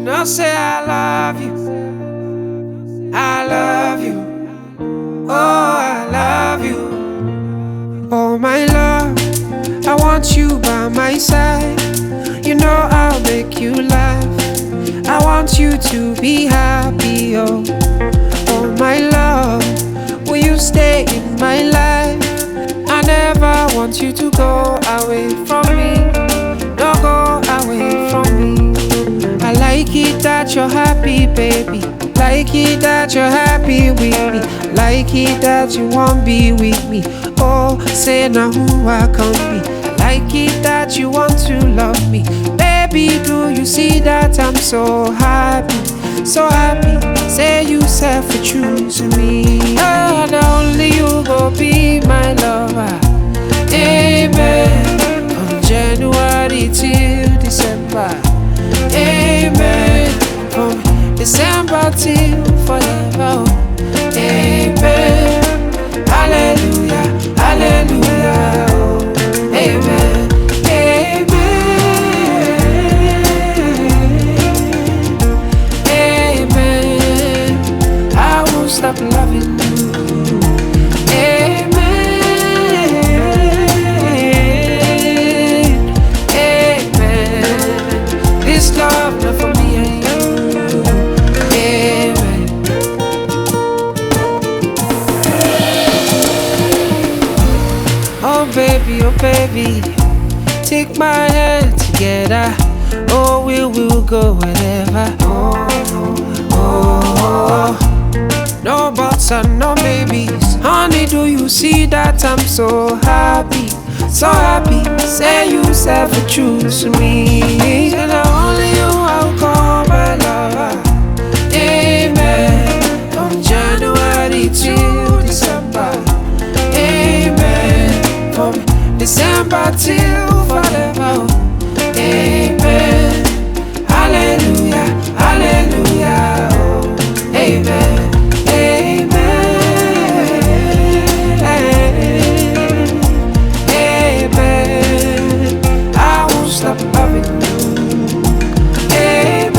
Know say I love you. I love you. Oh, I love you. Oh, my love, I want you by my side. You know I'll make you laugh. I want you to be happy, oh. Oh, my love, will you stay in my life? I never want you to go away from me. Don't go away from me. I like it that you're happy, baby. Like it that you're happy with me. Like it that you won't be with me. Oh, say now who I can be. Like it that you want to love me. Baby, do you see that I'm so happy? So happy. Say you said for choosing me. Oh, now only you go be my lover. Amen. From January till December. Amen. From December till forever. Amen. Hallelujah. Hallelujah. Oh. Amen. Amen. Amen. I won't stop loving you. Amen. Amen. This love not for me and you. Amen. Oh baby, oh baby, take my hand together. Oh, we will go wherever. Oh, oh, oh. No buts and no maybes. Honey, do you see that I'm so happy? So happy. Say you said for choose me. And only you I'll call my lover. Amen. From January to December. Amen. From December till forever. Amen. Hallelujah. Hallelujah. Oh. Amen. Amen. Amen. I won't stop loving you. Amen.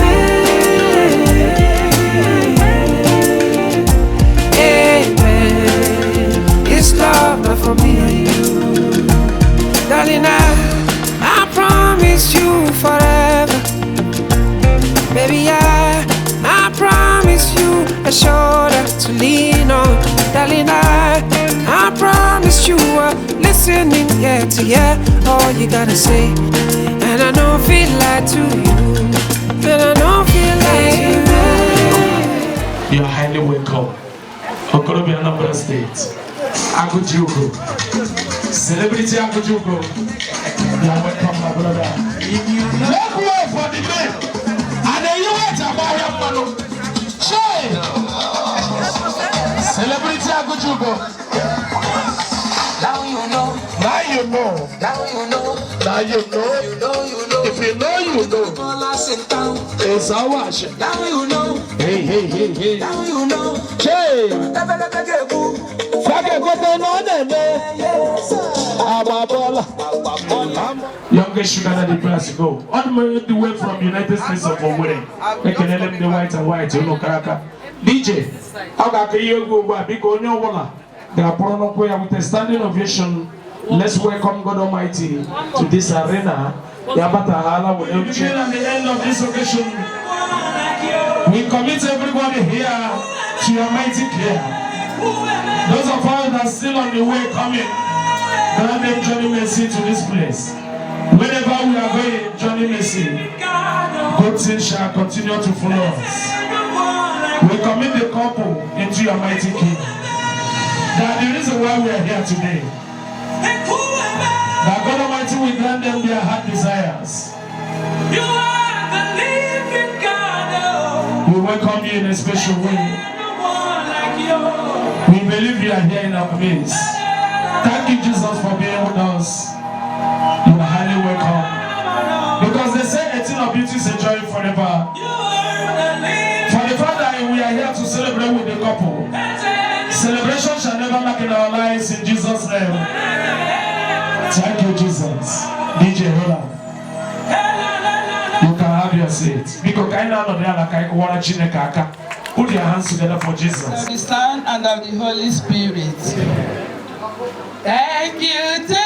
Amen. It's love not for me and you. Darling, I promise you forever. Baby, I promise you a shoulder to lean on. Darling, I promise you a listening ear to hear all you gotta say. And I don't feel like to you. And I don't feel like to you. You are highly welcome. Okorobịa Anambra State. Agujugo. Celebrity Agujugo. You are welcome, my brother. Make way for the men. And then you wait about your man. Che! Celebrity Agujugo. Now you know, Now you know. now you know, Now you know. you know, you know. If you know, you know. Call us in town. It's our Now you know, Hey, hey, hey, hey. now you know. Che! Ebelebe ga-egbu. Fage gote no nene. Agbabola. Youngest sugar daddy class go. All the way from United States of Owerri. Ekelele m the white and white unu karaka. DJ, ọ ga-aka ihe egwu ugbu a, biko, onye ọbụla ga-akpọrọ n'ụkwụ ya with a standing ovation. Let's welcome God Almighty to this arena. Ya bataghala were oche. At the end of this occasion, we commit everybody here to your mighty care. Those of us that are still on the way coming, grant them journey mercy to this place. Wherever we are going, journey mercy. Good things shall continue to follow us. We commit the couple into your mighty care. That the reason why we are here today, that God Almighty will grant them their heart desires. You are the living God, oh. We welcome you in a special way. No one like you. We believe you are here in our midst. Thank you, Jesus, for being with us. You are highly welcome. Because they say a thing of beauty is a joy forever. You are the living For the fact that we are here to celebrate with the couple, celebration shall never lack in our lives in Jesus' name. Thank you, Jesus. DJ, hold on. You can have your That's it. Biko, ka anyị na-anọdụ ala ka anyị kụwara Chineke aka. Put your hands together for Jesus. Of the Son and of the Holy Spirit. Thank you, Lord.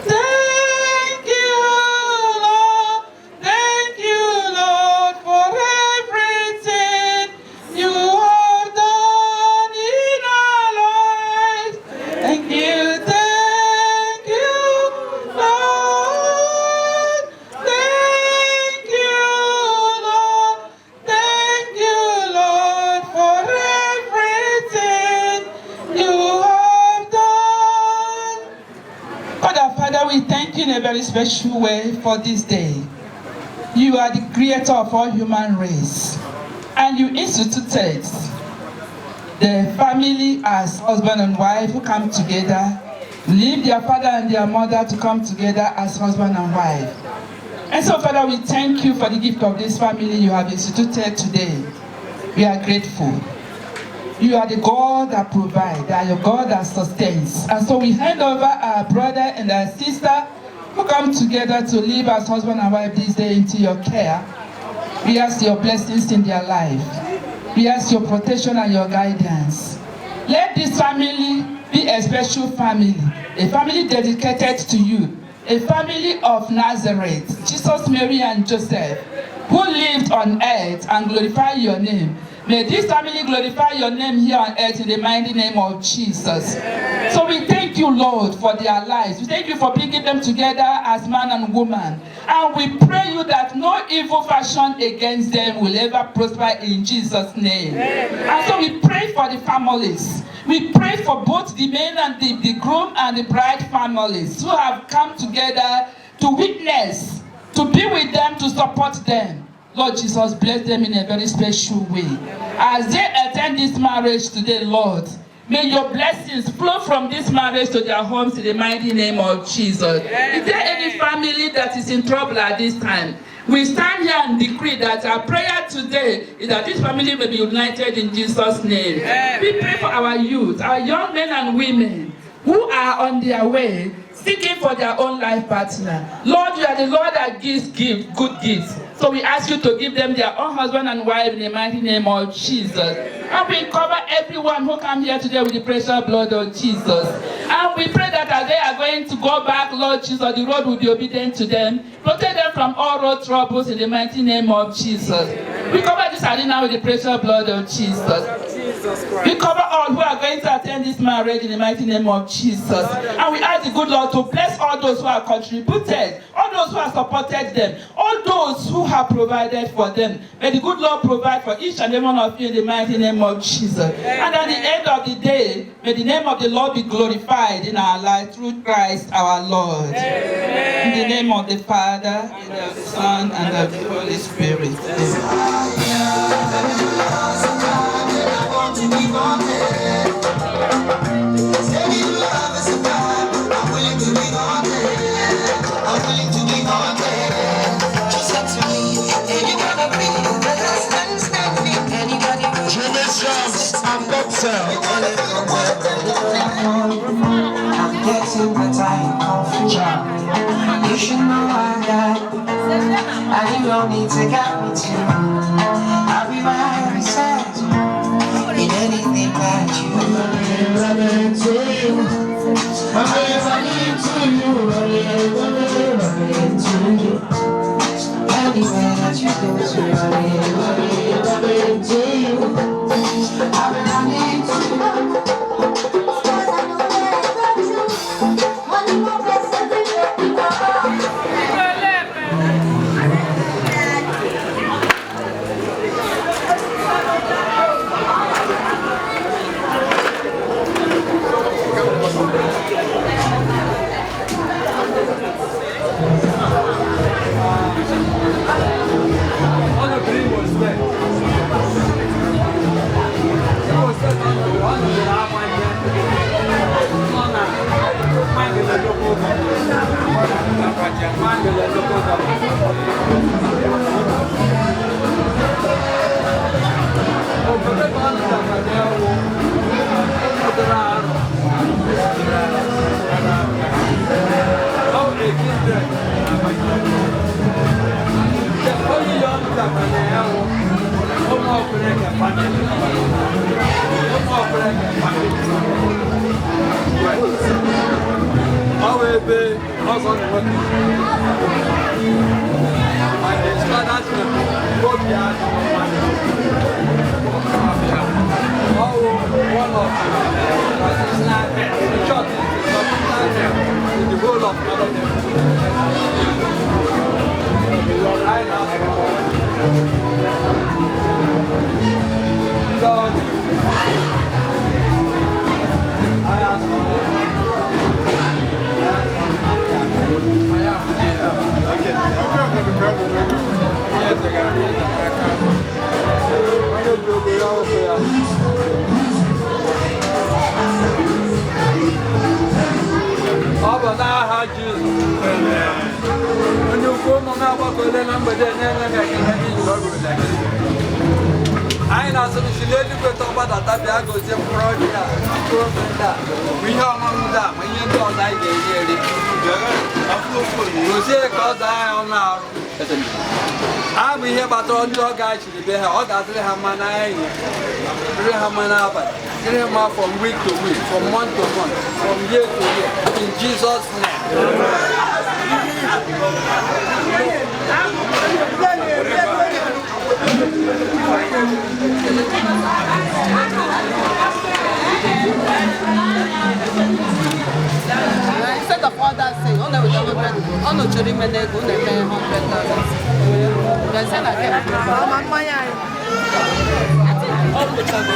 Thank you, Lord. Thank you, Lord, for everything you have done in our lives. Thank you, Lord. Thank you, Lord. Thank you, Lord, for everything you have done. God our Father, we thank you in a very special way for this day. You are the creator of all human race, and you instituted the family as husband and wife who come together, leave their father and their mother to come together as husband and wife. And so, Father, we thank you for the gift of this family you have instituted today. We are grateful. You are the God that provides, you are the God that sustains. And so we hand over our brother and our sister who come together to live as husband and wife this day into your care. We ask your blessings in their life. We ask your protection and your guidance. Let this family be a special family, a family dedicated to you, a family of Nazareth, Jesus, Mary, and Joseph, who lived on earth and glorify your name. May this family glorify your name here on earth in the mighty name of Jesus. So we thank you, Lord, for their lives. We thank you for bringing them together as man and woman. And we pray you that no evil fashion against them will ever prosper in Jesus' name. And so we pray for the families. We pray for both the men and the groom and the bride families who have come together to witness, to be with them, to support them. Lord Jesus, bless them in a very special way. As they attend this marriage today, Lord, may your blessings flow from this marriage to their homes in the mighty name of Jesus. Is there any family that is in trouble at this time? We stand here and decree that our prayer today is that this family may be united in Jesus' name. We pray for our youth, our young men and women who are on their way seeking for their own life partner. Lord, you are the Lord that gives good gifts. So we ask you to give them their own husband and wife in the mighty name of Jesus. And we cover everyone who come here today with the precious blood of Jesus. And we pray that as they are going to go back, Lord Jesus, the road will be obedient to them. Protect them from all road troubles in the mighty name of Jesus. We cover this arena with the precious blood of Jesus. We cover all who are going to attend this marriage in the mighty name of Jesus. And we ask the good Lord to bless all those who have contributed, all those who have supported them, all those who have provided for them. May the good Lord provide for each and every one of you in the mighty name of Jesus. And at the end of the day, may the name of the Lord be glorified in our life through Christ our Lord. Amen. In the name of the Father, and of the Son, and of the Holy Spirit. Amen. Jimmy Jones and Betsel. I'm getting better in confusion. You should know I got, and you don't need to get me too. I'll be right beside you in anything that you Running, running to you. I'm running to you, running, running, running to you. Anywhere that you go to, running, Running, running to you. I'll be running to you. Ọ bụ n'aha Jizọs. Onye ukwu ụmụ m agbakọle na mgbede na-enye m ekele n'ihi na ọ gụrụ gị. Anyị na-asị gị si n'eluigwe tọ gbadata bịa gozie mkpụrụ ọjị a, mkpụrụ ofe ndị a, ma ihe ọṅụṅụ ndị a, ma ihe ndị ọzọ anyị ga-eri eri. Gozie ka ọ zaa anyị ọnụ arụ. A bụ ihe kpatara ndị ọga anyị chiri be ha, ọ ga-adịrị ha mma n'anya, dịrị ha mma n'abalị, dịrị ha mma from week to week, from month to month, from year to year, in Jesus' name. Instead of all that thing, ọ na-eweta ọ nọchiri ime n'ego, ọ na-eme $100,000. Bịazie na nke ọ pụtago.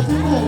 Yeah.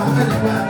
Thank you.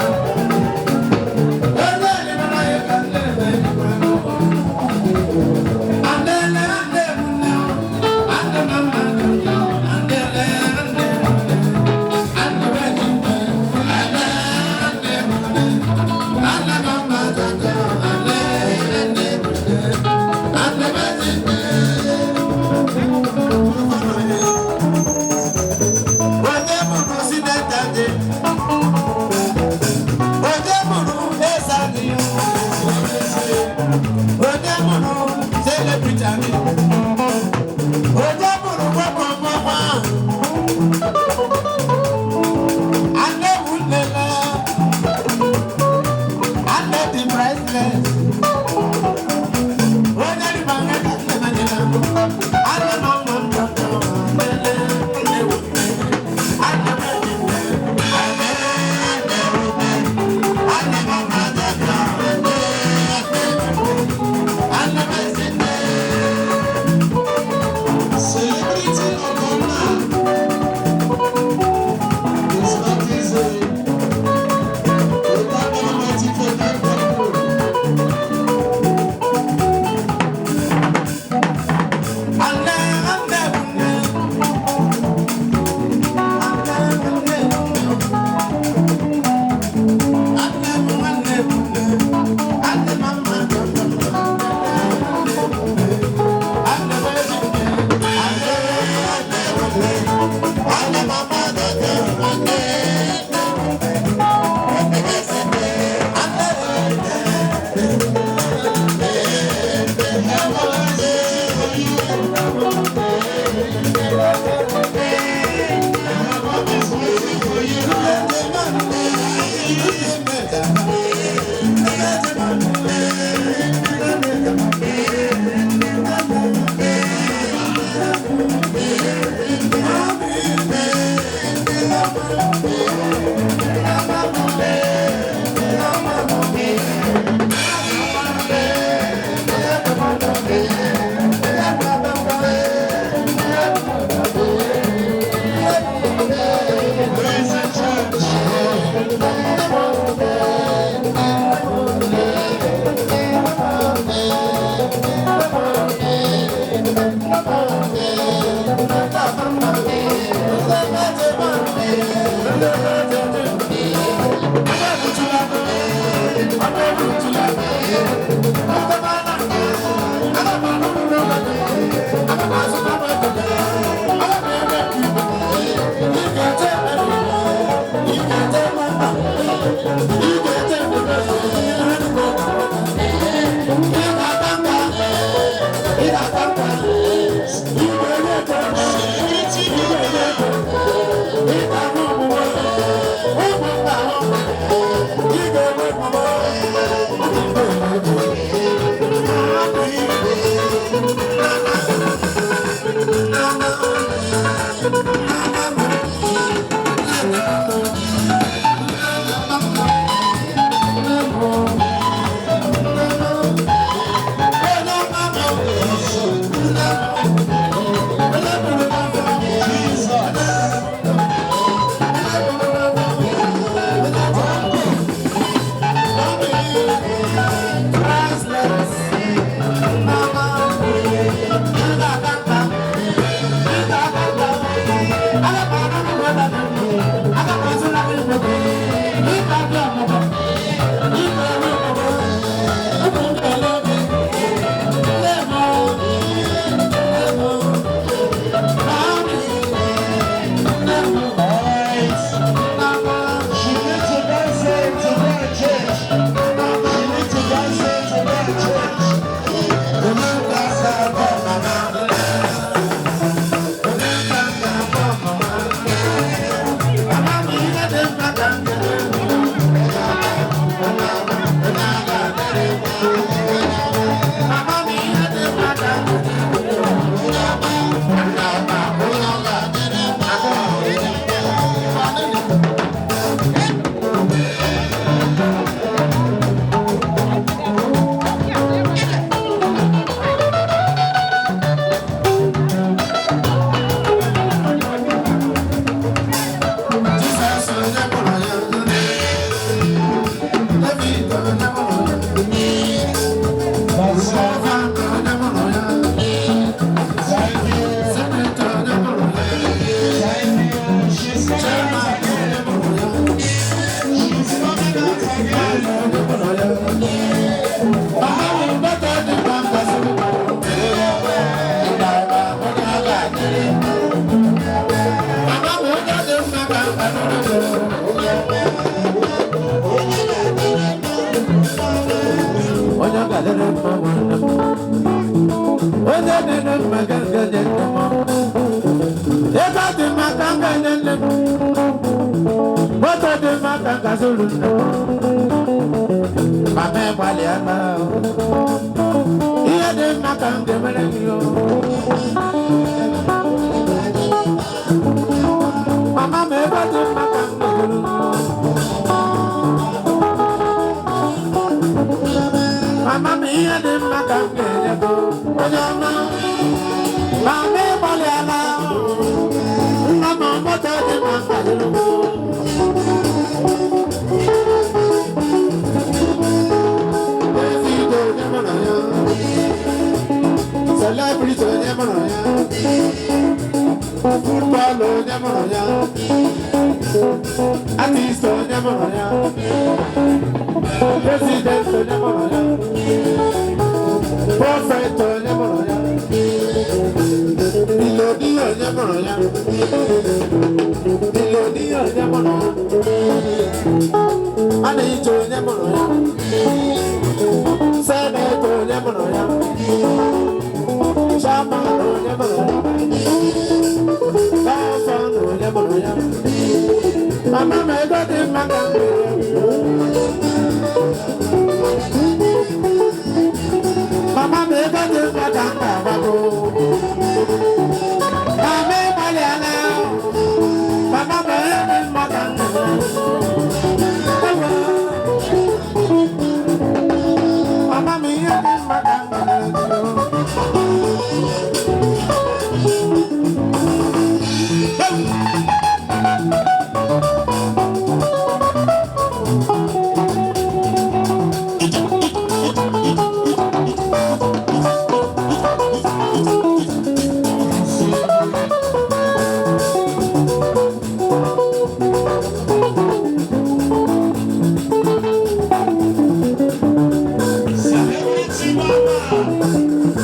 ga-enye nne m. Ego dị mma ka m ga-enye nne m. Moto dị mma ka m ga-azụrụ nne m. Mama ịgbalịala o. Ihe dị mma ka m ga-emere gị o. Mama m ego dị mma ka m ga-egoro gị o. Mama m ihe dị mma ka m ga-enye gị o. Onye ọma. Mama ịgbalịala o. Nna m moto dị mma ka m ga-azụrụ gị o. Davido onye mụ na ya. Celebrity onye mụ na ya. Football onye mụ na ya. Artist onye mụ na ya. President onye mụ na ya. Prophet onye mụ na ya. Billionaire onye mụ na ya. Billionaire onye mụ na ya. Manager onye mụ na ya. Senator onye mụ na ya. Chairman onye mụ na ya. Governor onye mụ na ya. Mama m ego dị mma ka m ga-enye gị. Mama m ego dị mma ka m ga-agbago. Mama ịgbalịala. Mama m ihe dị mma ka m ga-eme. Ewo. Mama m ihe dị mma ka m ga-emere gị o. Celebrity Mama.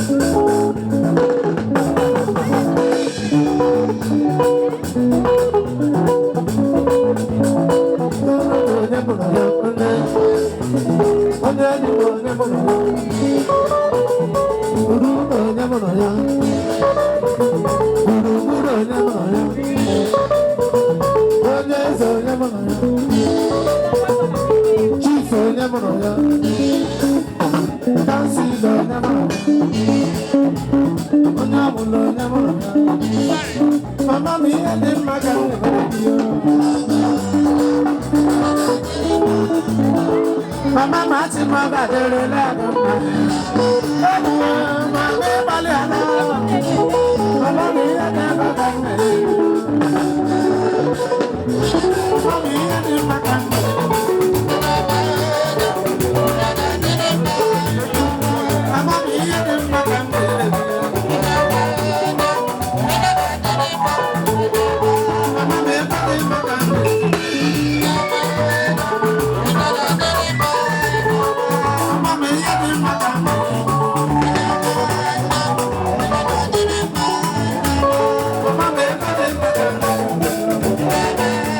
Onye mụ na ya, onye dị m onye mụ na ya. Uru onye mụ na ya. Gburugburu onye mụ na ya. Onye eze onye mụ na ya. Chief onye mụ na ya. Councilor onye mụ na ya. Onye ọbụla onye mụ na ya. Mama m ihe dị mma ka m na-emere gị o. Mama m achị m ọ ga-adịrịla gị mma. Mama ịgbalịala. Mama m ihe dị mma ka m mere gị. Mama m ihe dị mma ka m mere gị. Mama m ihe dị mma ka m mere gị. Mama m ebe dị mma ka m mere gị. Mama m ihe dị mma ka m mere gị. Mama m ebe dị mma ka m mere gị.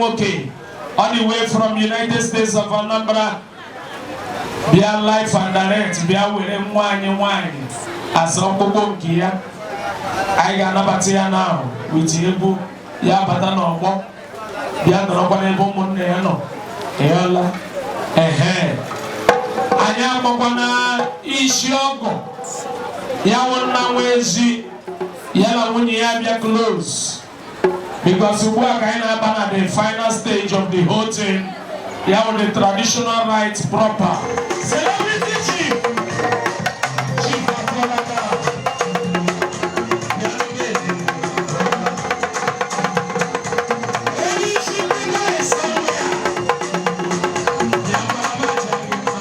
nwoke all the way from United States of Anambra bịa live and direct bịa were nwa anyị nwanyị asa ọkpụkpụ nke ya. Anyị ga-anabata ya now with egwu ya bata n'ọgbọ bịa nọrọkwa n'ebe ụmụnne ya nọ. Ịghọla? Ehe, anyị akpọkwana isi ọgọ ya wụ nna nwa ezi ya na nwunye ya bịa close, because ugbu a ka anyị na-aba na the final stage of the whole thing, ya wụ the traditional rite proper. Celebrity chief, Chief Akolaka. Bịa n'oge. Onye isi ndị guys somewhere. Bịa mara ma gị mma.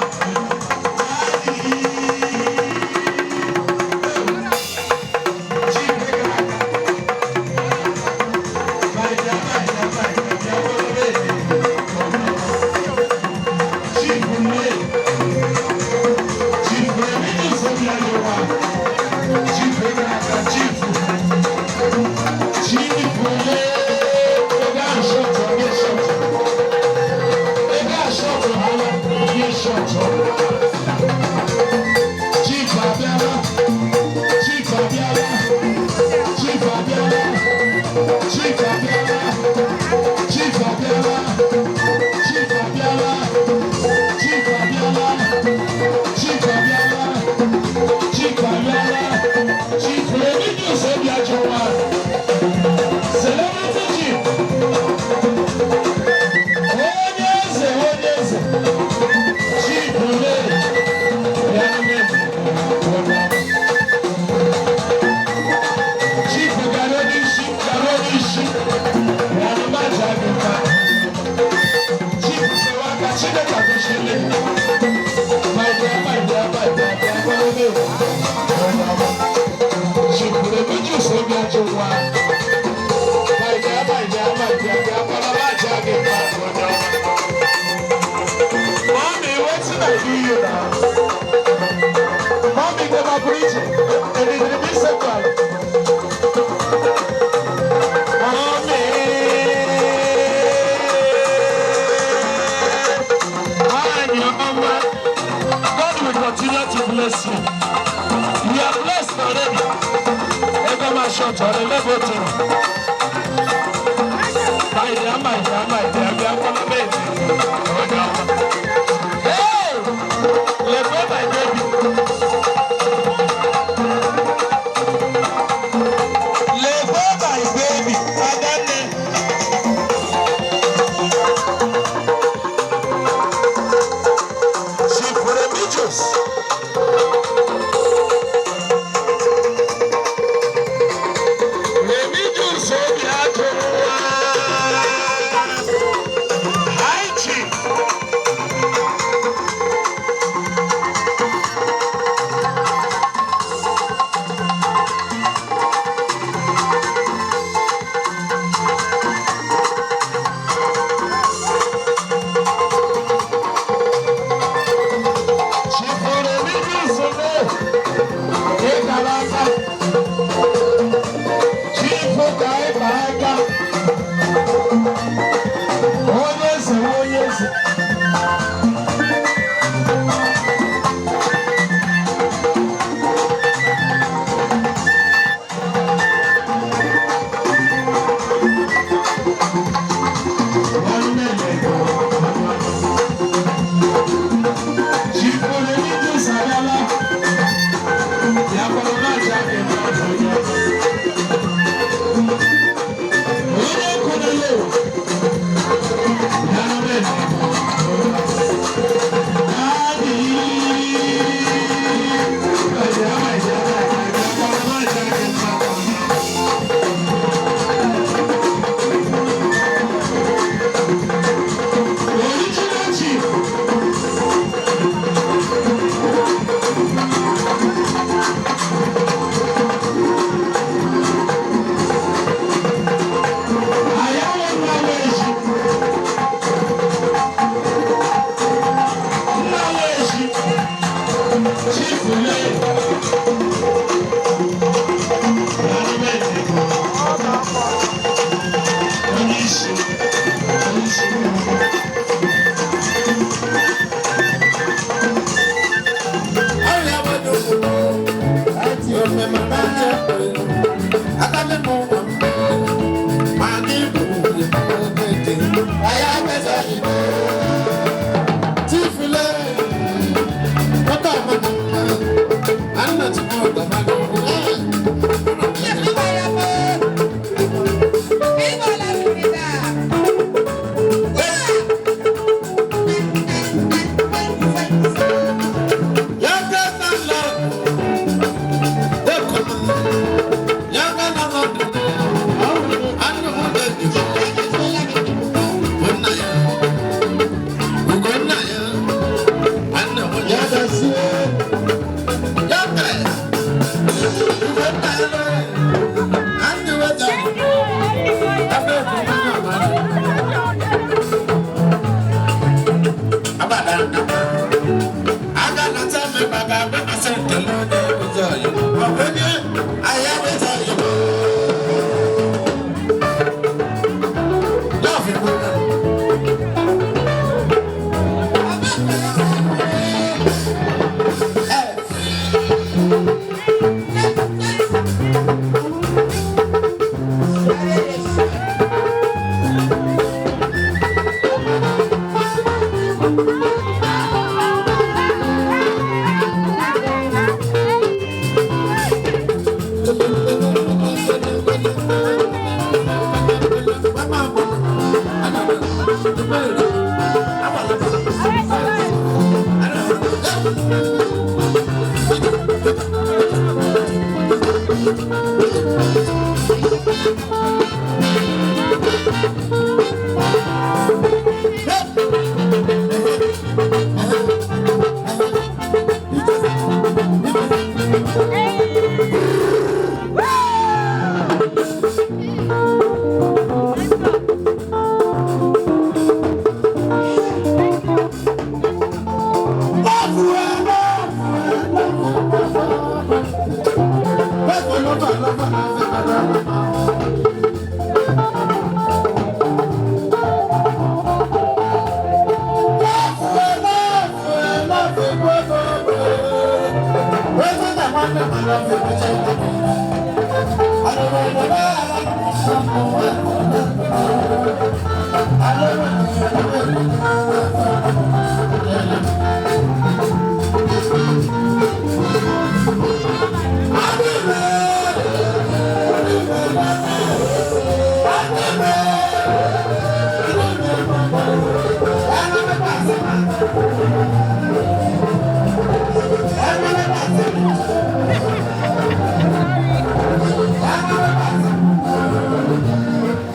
Daddy. Chief Egaraka. My dear, my dear, my dear, bịa gbara Chief Ule. Chief Remigius Obiajowa. Chief Egaraka, Chief. Chief Ule. Ego ahụ short, ọ gị short. Ego ahụ short, ọ gị short. Chief abịala. Chief abịala. Chief abịala. Chief abịala. Chief abịala. Chief abịala. Chief abịala. Chief abịala. Chief abịala. Chief Remigius Obiajowa. Celebrity chief. Onye eze, onye eze. Chief Ule. Ya nne. Chief gara onyeisi, gara onyeisi. Ya nne maja gị mma. Chief fewe aka, Chineke agọziele gị. My dear, my dear, my dear, bịa gwara m ewu. Chief Remigius Obiajowa. My dear, my dear, my dear, bịa gwara m aja gị mma. Onye ọma. Mommy, wetin I do you now? Mommy, go ma preach. And it be second. Mommy. Nwanyị ọma. God will continue to bless you. You are blessed already. Ego ma short or level two. My dear, my dear, my dear, bịa kwala m eti. Onye ọma. Hey! Lekwe my baby. Lekwe my baby. Adanne. Chief Remigius. Remigius Obiajowa.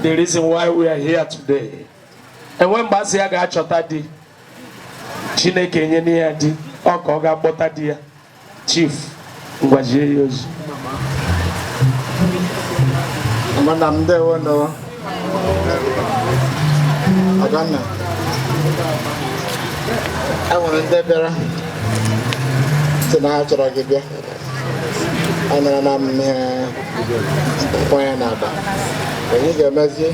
The reason why we are here today. Enwe mgbe asị ya ga-achọta di, Chineke enye ya di, ọ ka ọ ga-akpọta di ya. Chief, ngwajie ya ozu. Ụmụnna m ndewo nụ. Adanna. E nwere ndị bịara sị na ha chọrọ gị bịa. Anara na m ihe mmanya na-aba. Anyị ga-emezi,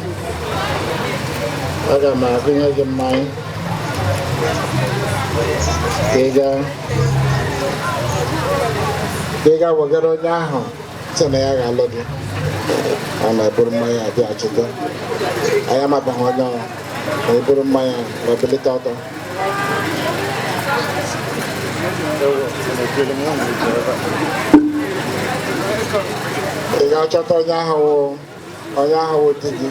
aga m agụnye gị mmanya ka ị gaa wegara onye ahụ sị na ya ga-alụ gị. A na-eburu mmanya abịaghachite. Anyị amabaghị onye ọrụ ma eburu mmanya ma bilite ọtọ. Ị ga-achọta onye ahụ onye ahụ di gị.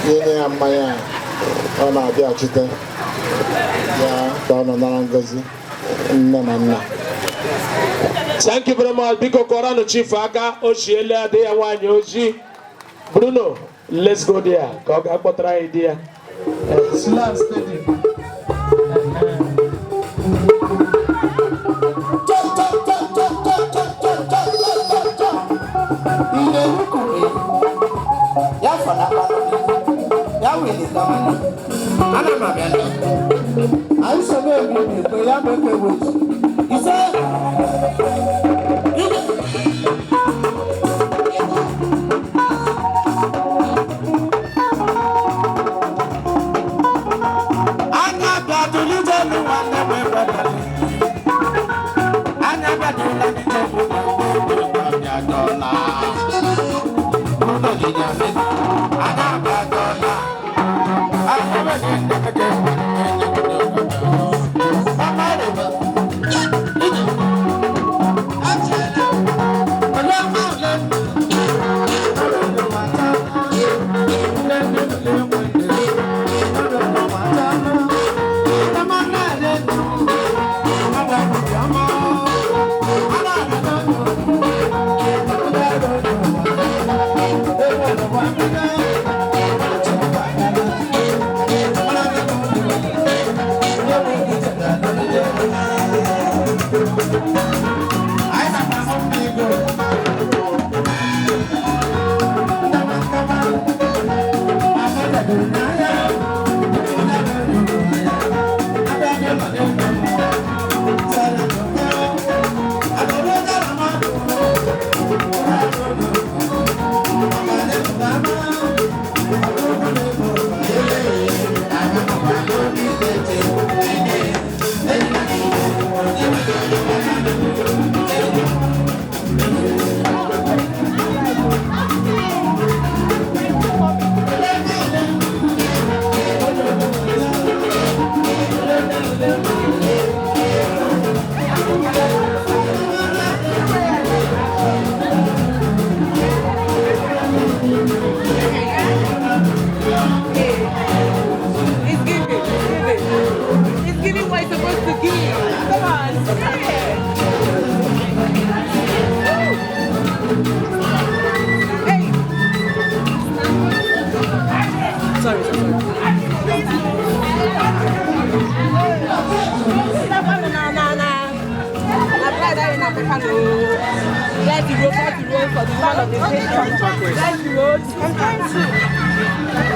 Nye ya mmanya ọ na-abịaghachite ya ka ọ nọ nara ngozi nne na nna. Thank you very much. Biko kọrọnụ Chief aka ochiele adị ya nwaanyị ojii. Bruno, let's go there ka ọ ga-akpọtara anyị di ya. Slow and steady. Thank you. man. Oh. Let the road, cut the road for the woman of the nation. Let the road. I'm trying to.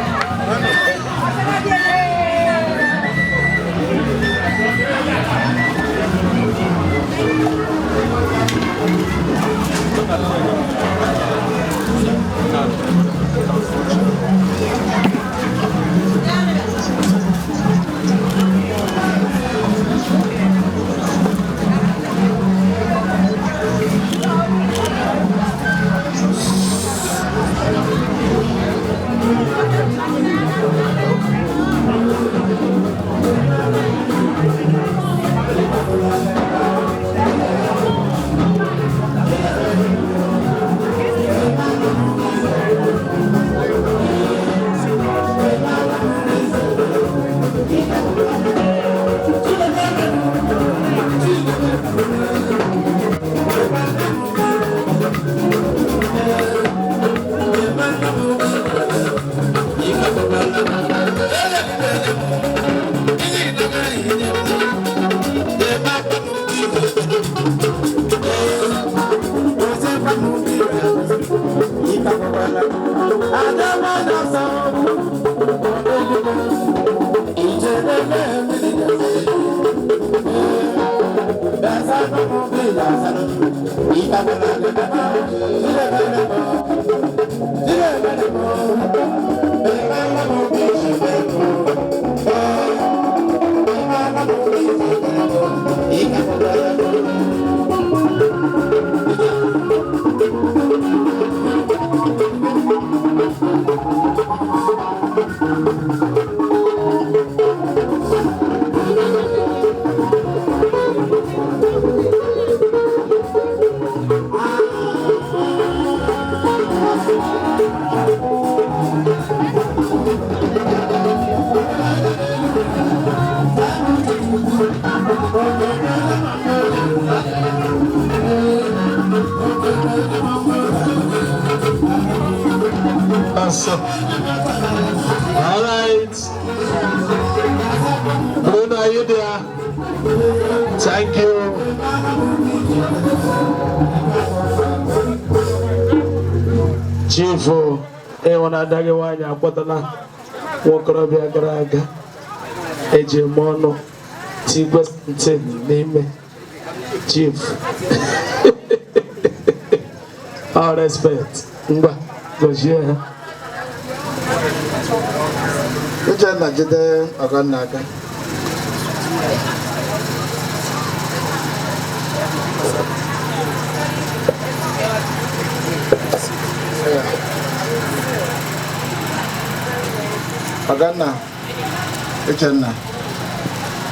Awesome. All right. Bruno, are you there? Thank you. Chief, ịhụnanya gị nwaanyị akpọtala nwokorobịa gara aga eji eme ọnụ tigwe ntị n'ime chief. All respect. Ngwa, gọzie ha. Uchenna, jide Ọgọnna aka. Yeah. Ọgọnna, Uchenna,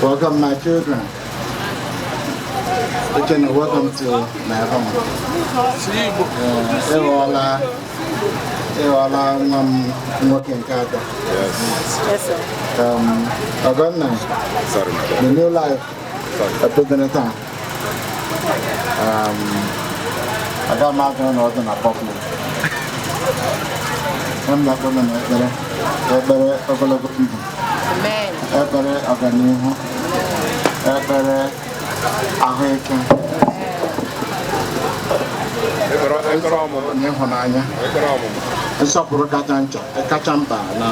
welcome my children. Uchenna, welcome to my home. Ịghọọla nwa m nwoke nke atọ. Yes, sir. Ọgọnna, Sorry, my the new life ebidoro taa. Aga m agụ na ọdụ na public. M na-akpọ na ekpere, ekpere ogologo ndụ, Amen. Ekpere ọganihu, ekpere ahụike, Ekpere ọmụmụ. Na ịhụnanya. Ekpere ọmụmụ. Nsọpụrụ kacha ncha, kacha mkpa na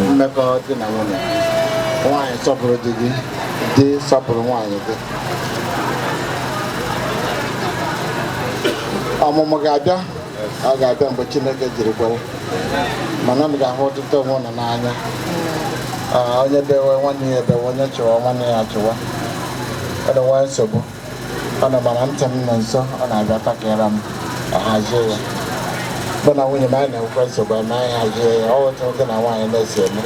mmekọ di na nwunye. Nwaanyị, sọpụrụ di gị. Di, sọpụrụ nwaanyị gị. Ọmụmụ ga-abịa, ọ ga-abịa mgbe Chineke jiri kwere, mana m ga-ahụ ọtụtụ onwe ụnụ n'anya. Onye bewe, nwanne ya ebewe. Onye chụwa, nwanne ya achụwa. Ọ na nwee nsogbu, ọ nọ mana ntị m nọ nso, ọ na-abịa takịra m ahazie ya. Mụ na nwunye m, anyị na-enwekwa nsogbu, eme anyị hazie ya. Ọ otu nwoke na nwaanyị na-esi eme.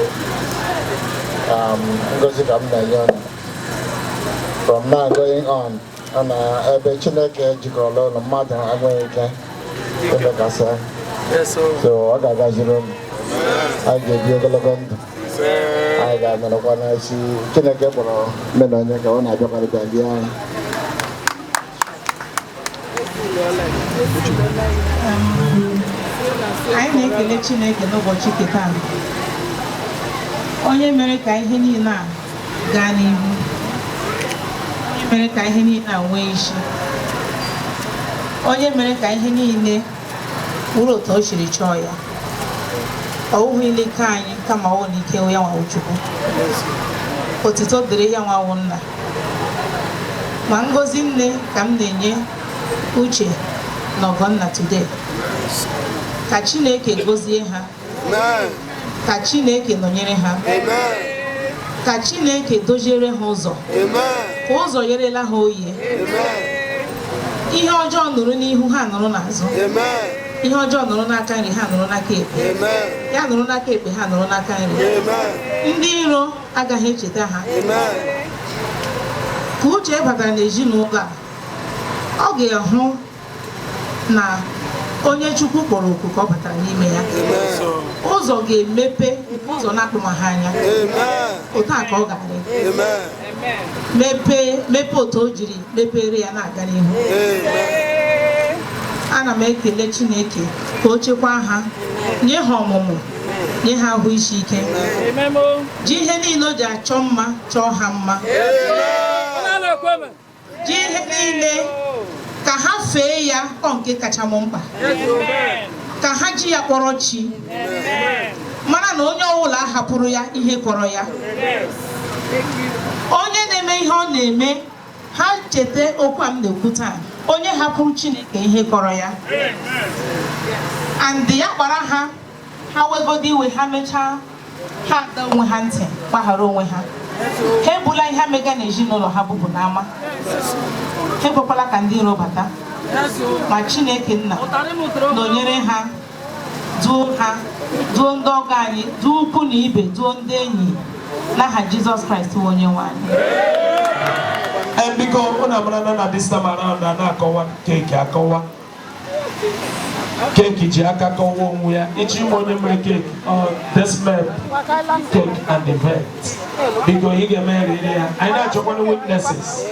Ngozi ka m na-enye ụnụ from now going on. Ọ na ebe Chineke jikọrọ ụlọ, mmadụ enweghị ike imekasị. So ọ ga-agaziri ụnụ. Anyị ga-ebi ogologo ndụ, anyị ga-anọrọkwa n'isi. Chineke kpọrọ mme na onye ka ọ na-abịakwarịta bịa anyị. Anyị na-ekele Chineke n'ụbọchị nke taa, onye mere ka ihe niile a gaa n'ihu, onye mere ka ihe niile a nwee isi. Onye mere ka ihe niile wuru otu o siri chọọ ya. Ọ wụghị n'ike anyị kama ọ wụ n'ike ya nwa Chukwu. Otito dịrị ya nwa wụ nna. Ma ngọzi nne ka m na-enye Uche na Ọgọnna today. Ka Chineke gọzie ha. Ka Chineke nọnyere ha. Ka Chineke doziere ha ụzọ. Ka ụzọ yerela ha oye. Ihe ọjọọ nụrụ n'ihu ha nụrụ n'azụ. Ihe ọjọọ nụrụ n'aka nri ha nụrụ n'aka ekpe. Ya nụrụ n'aka ekpe ha nụrụ n'aka nri. Ndị iro agaghị echeta ha. Ka Uche batara n'ezinụlọ a, ọ ga-ehụ na onye Chukwu kpọrọ oku ka ọ batara n'ime ya. Ụzọ ga-emepe ụzọ na-akpụma ha anya. Otu a ka ọ ga-adị. Mepee mepee otu o jiri mepere ya na-aga n'ihu. Ana m ekele Chineke ka o chekwaa ha, nye ha ọmụmụ, nye ha ahụ isi ike, ji ihe niile o ji achọ mma chọọ ha mma, ji ihe niile ka ha fee ya ọ nke kacha m mkpa, ka ha ji ya kpọrọ chi, mara na onye ọbụla hapụrụ ya ihe kọrọ ya. Onye na-eme ihe ọ na-eme ha cheta okwu a m na-ekwu taa, onye hapụrụ Chineke ihe kọrọ ya. And ya kpara ha, ha wegodo iwe ha mechaa ha ada onwe ha ntị gbaghara onwe ha. Ha ebula ihe ha mega n'ezinụlọ ha bupụ n'ama. Ha ekwekwala ka ndị iro bata. Ma Chineke nna nọnyere ha, duo ha, duo ndị ọgọ anyị, duo ikwu na ibe, duo ndị enyi n'aha Jizọs Kraịst bụ onye nwe anyị. Biko unu amara na this time around a na-akọwa keeki akọwa. Keeki ji aka kọwa onwe ya. Ịchọ ime onye mere keeki ọ Desmet Cake and Event. Biko ị ga-emerịrị ya. Anyị na-achọkwanụ witnesses.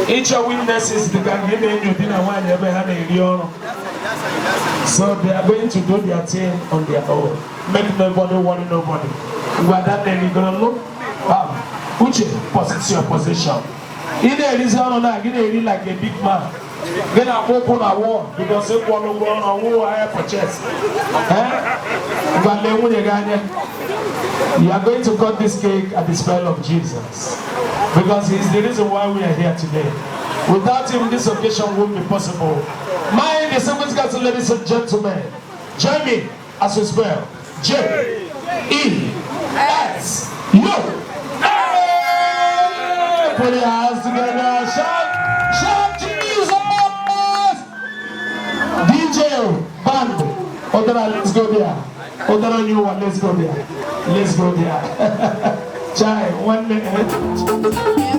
Ịchọ witnesses dị ka gị na-enyo di na nwaanyị ebe ha na-eri ọrụ. So they are going to do their thing on their own. Make nobody worry nobody. Ngwa Daniel, you gonna look. Uche, position your position. Ị na-erizi ọrụ na gị na-eri like a big man. Gị na-akwụ ụkwụ na wall because ị kwụọla ụgwọ ọrụ ọwụwa ahịa purchase. Ngwa lee nwunye gị anya. You are going to cut this cake at the spell of Jesus. Because he is the reason why we are here today. Without him, this occasion won't be possible. My distinguished guests, ladies and gentlemen, join me as we spell J E S U. Hey! Put your hands together. Shout, shout Jesus! DJ band, Odara, let's go there. Odara, new one, let's go there. Let's go there. Chai, 1 minute.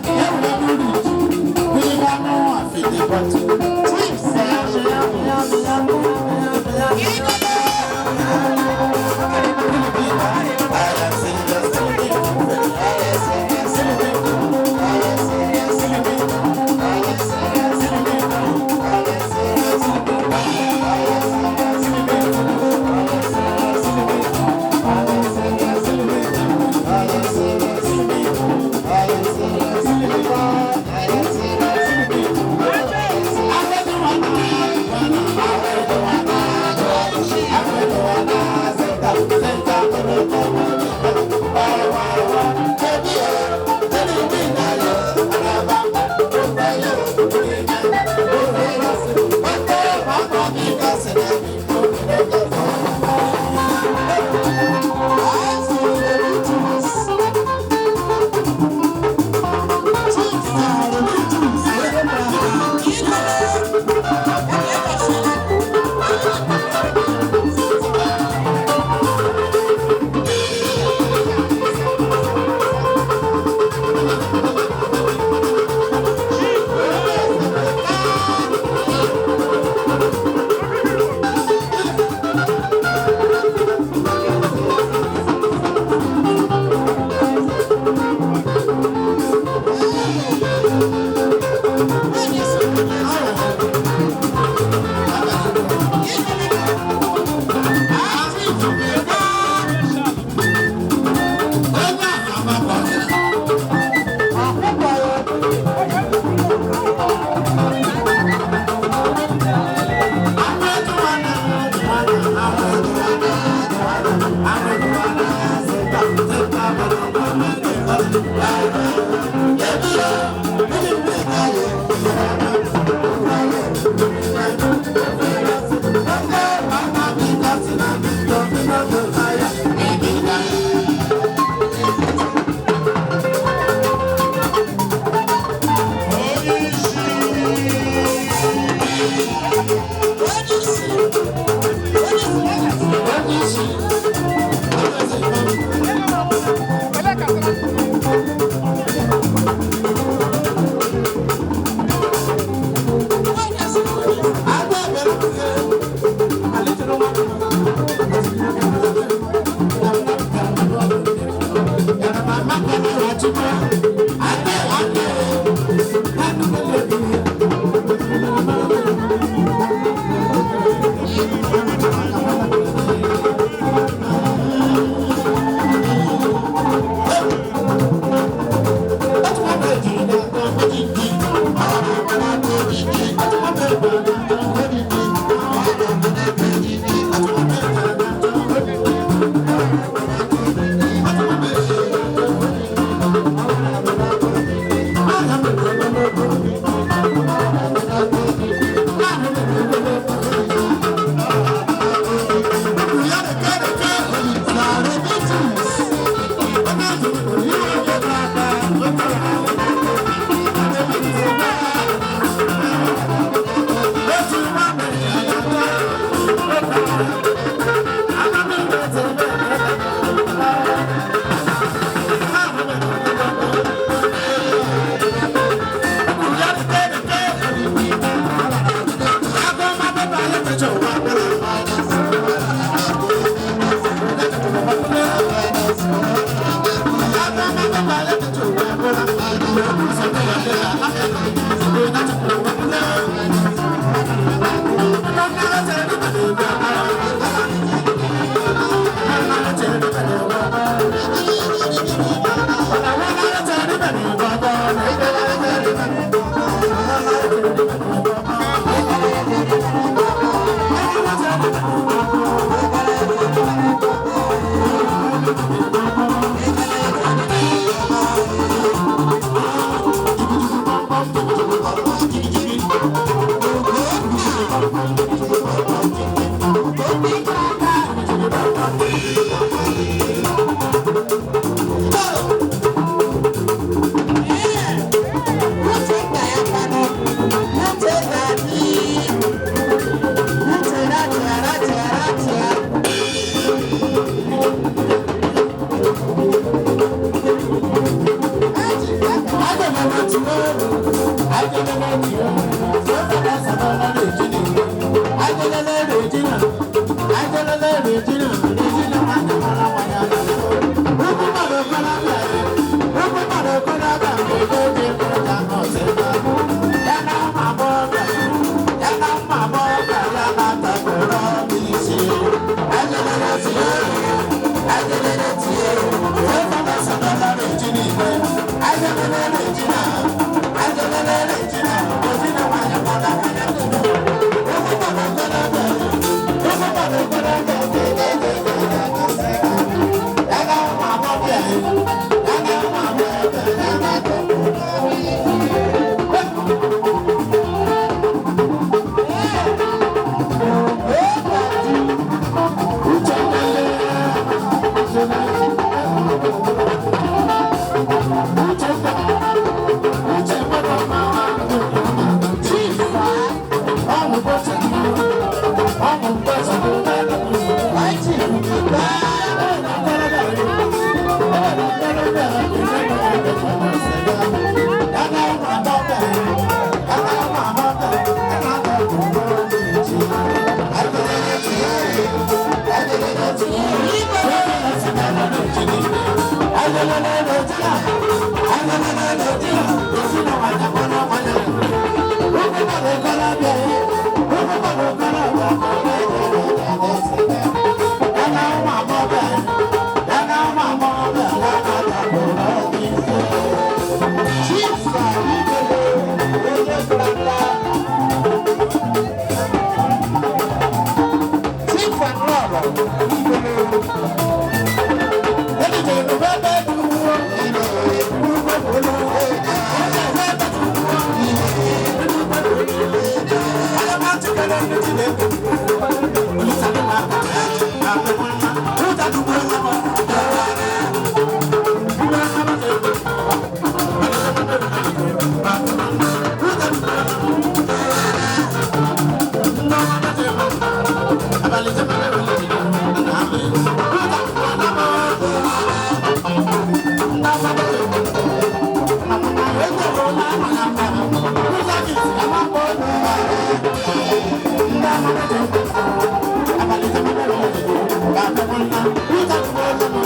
Chief and Lord, Thank you.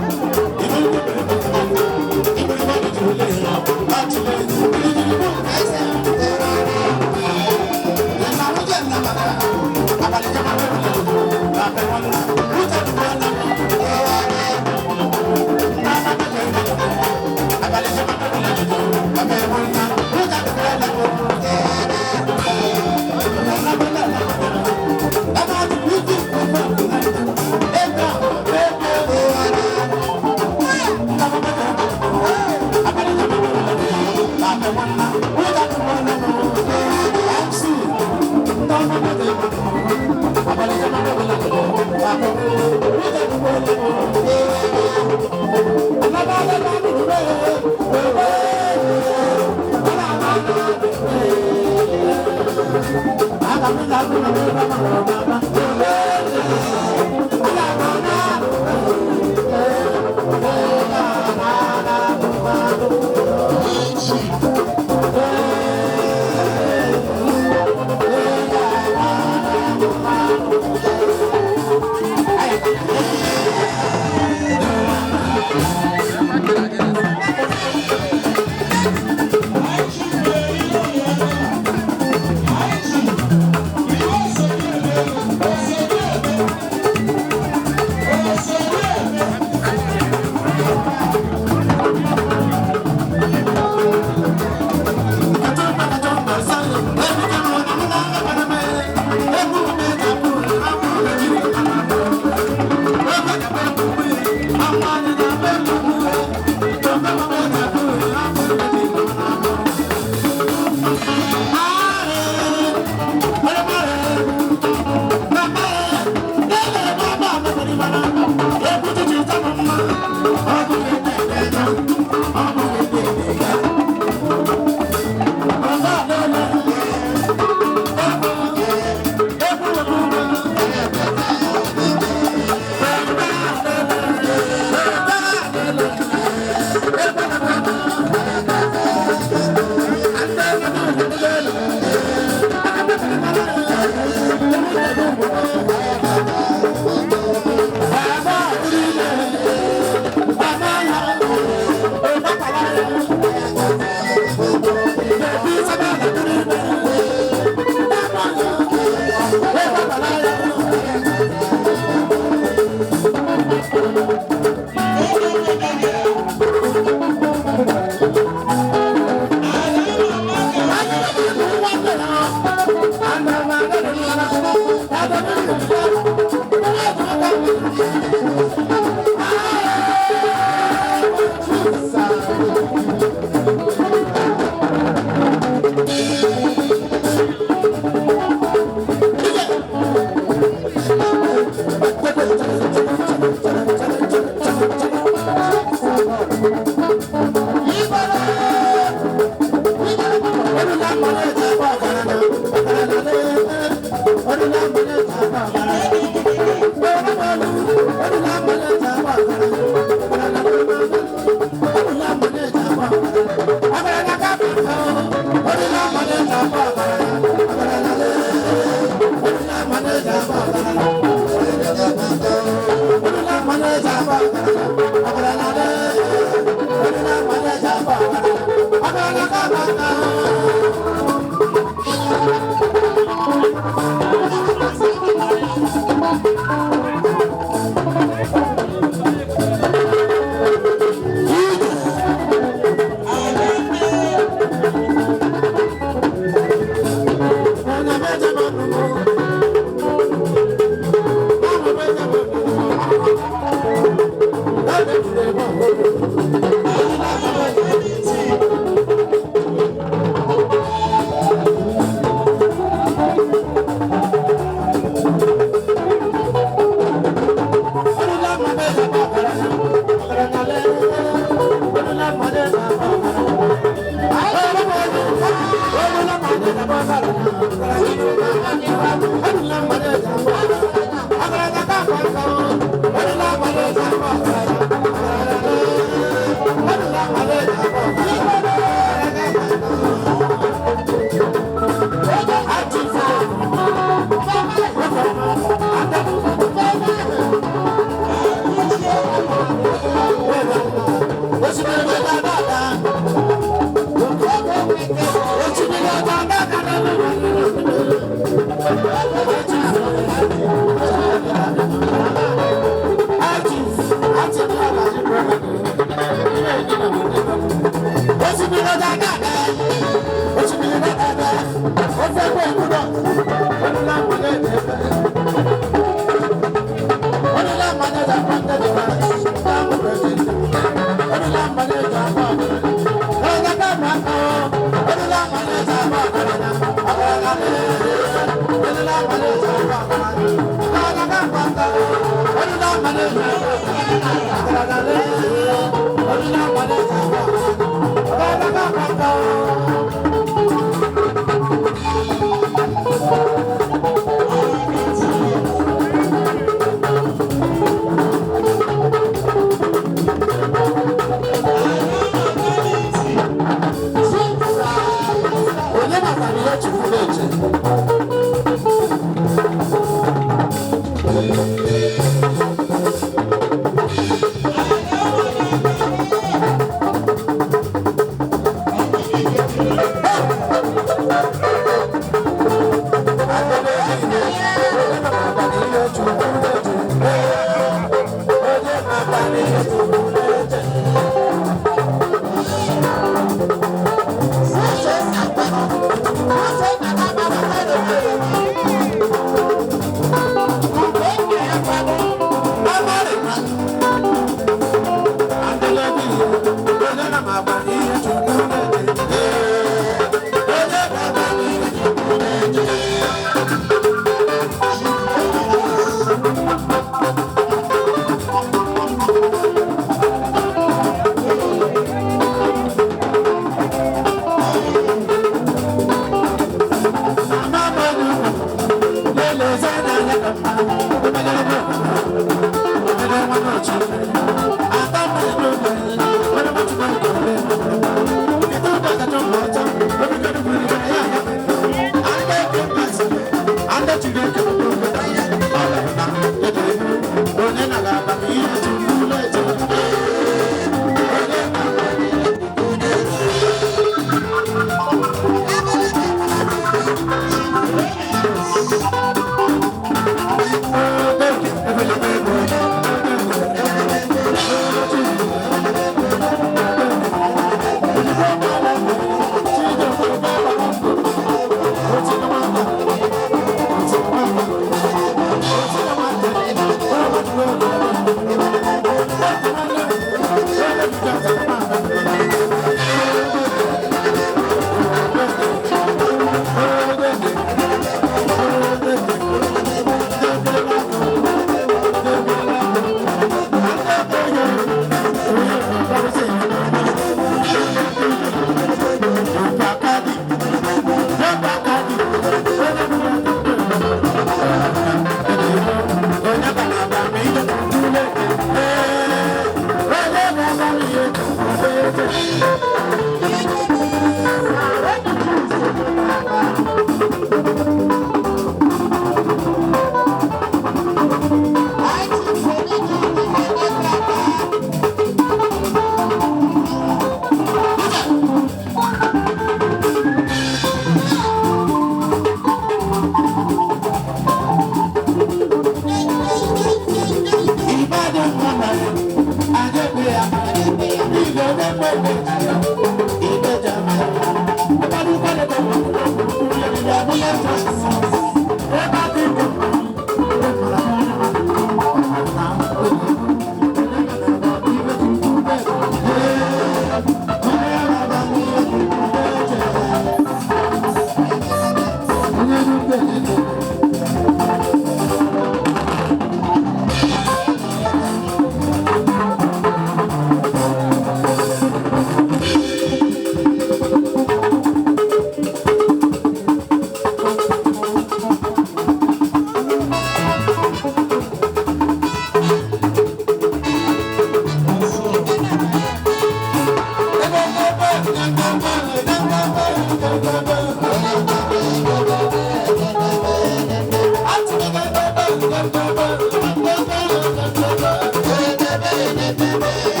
Thank you.